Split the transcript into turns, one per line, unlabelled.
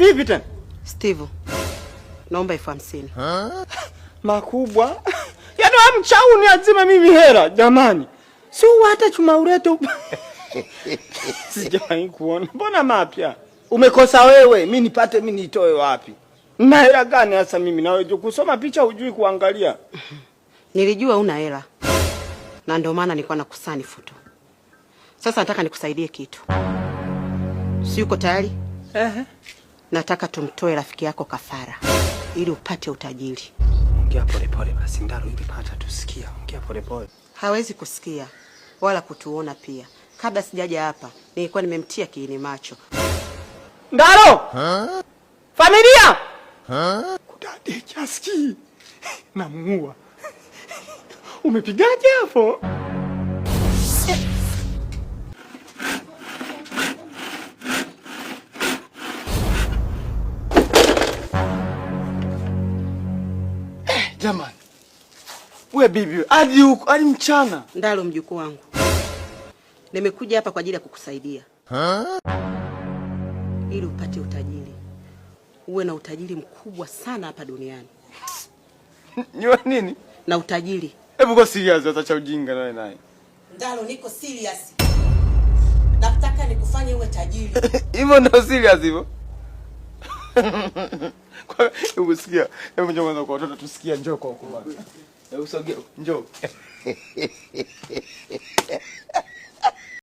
Vipi tena?
Steve, naomba 50,000.
Makubwa. Yaani wewe mchau ni azime mimi hela jamani. Si hata chuma ulete. Sijawahi kuona. Mbona mapya? Umekosa wewe, mimi nipate mimi nitoe wapi? Na hela gani sasa mimi na wewe kusoma picha hujui kuangalia.
Nilijua una hela. Na ndio maana nilikuwa nakusani futo. Sasa nataka nikusaidie kitu. Si uko tayari?
Ehe.
Nataka tumtoe rafiki yako kafara ili upate utajiri.
Ongea pole pole basi, Ndaro yule pata tusikia. Ongea pole pole.
Hawezi kusikia wala kutuona pia. Kabla sijaja hapa nilikuwa nimemtia kiini macho.
Ndaro! Familia! Kudadeki asikii. Namuua. Umepigaje hapo? Jamani. We bibi, hadi huko, hadi mchana.
Ndaro, mjukuu wangu, nimekuja hapa kwa ajili ya kukusaidia ili upate utajiri, uwe na utajiri mkubwa sana hapa duniani.
Niwe nini?
Na utajiri.
Hebu go serious, acha ujinga nawe naye.
Ndaro, niko serious. Nataka nikufanye uwe tajiri.
Hivyo ndio serious hivyo? Kwa hebu sikia, hebu njoo kwanza kwa watoto tusikia, njoo kwa huko bwana. Hebu sogea, njoo.